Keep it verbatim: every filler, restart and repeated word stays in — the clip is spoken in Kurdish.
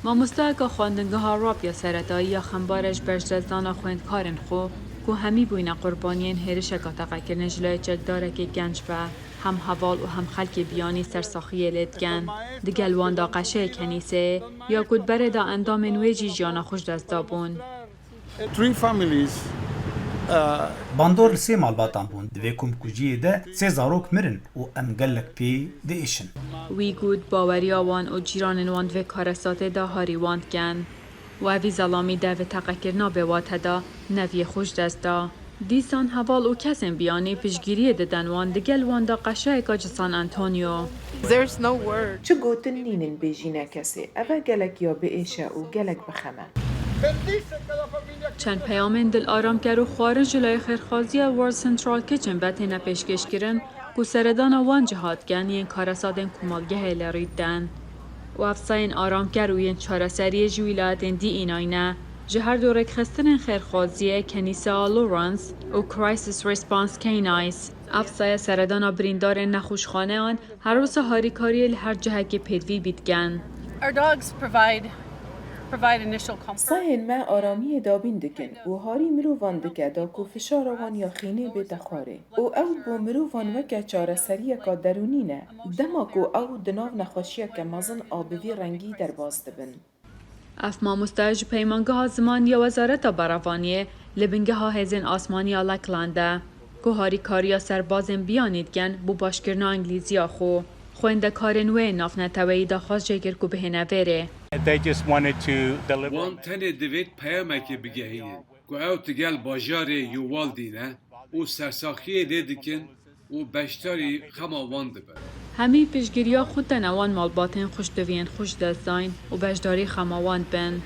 Mamostayeka xwendingeha Rap ya Seretayî ya Xembare ji berjdestdana xwendkarên xwe ku hemî bûyne qurbaniyên hêrişeka teqekirinê ji layê çekdarekê genc ve hem heval û hem xelkê biyanî sersaxiyê lê dikin. Digel wan de qeşeyê kenîseyê ya ku di berê de endamên wê jî jiyana xwe ji dest dabûn. Three families, uh, Bandor li sê malbatan bûn. Di vê komkujiyê de sê zarok mirin û em gelek pê diêşin. Wî got, baweriya wan û cîranên wan di vê karesatê de harî wan dikin. Û evî zelamî de vê teqekirina bêwate de neviyê xwe ji dest da. Dîsan heval û kesên biyanî piştgiriyê didin wan, digel wan de qeşayeka ji San Antonio. There's no word. Çi gotin nînin bêjîne kesê. Ev e gelek ya biêş e û gelek bixem e. Çend peyamên dilaramker û xwarin ji layê xêrxwaziya World Central Kitchen ve têne pêşkêşkirin ku seredana wan ciha dikin yên karesatên komelgehê li rî didin. Û ev sayên aramker û yên çareseriyê ji wîlayetên dî înayne, ji her du rêkxistinên xêrxwaziyê Kenîsa Lawrence û Crisis Response Canines. Ev saya seredana birîndarên nexweşxaneyan her wisa harîkariyê li her cihekê pêdivî bî dikin. Our dogs provide, provide initial comfort. Sayên me aramiyê dabîn dikin û harî mirovan dike da ku fişara wan ya xînê bête xwarê. Û ew bo mirovan weke çareseriyeka derûnî ne, dema ku ew di nav nexweşiyeke mezin a bi vî rengî derbas dibin. Ev mamoste ji Peymangeha Ziman ya Wezareta Berevaniyê li bingeha Hêzên Asmanî ya Lakeland e, ku harîkariya serbazên biyanî dikin bo başkirina îngilîziya xwe. Xwendekarên wê navneteweyî daxwaz jê kir ku bihêne vêrê. They just wanted to deliver a Wan tenê divêt peyamekê bigehînin ku ew digel bajarê Uvalde ne û sersaxiyê lê dikin û beşdarî xema wan dibin. Hemî piştgiriya xwe dene wan malbatên xweşdiviyên xwe ji dest dayîn û beşdarî xema wan dibin.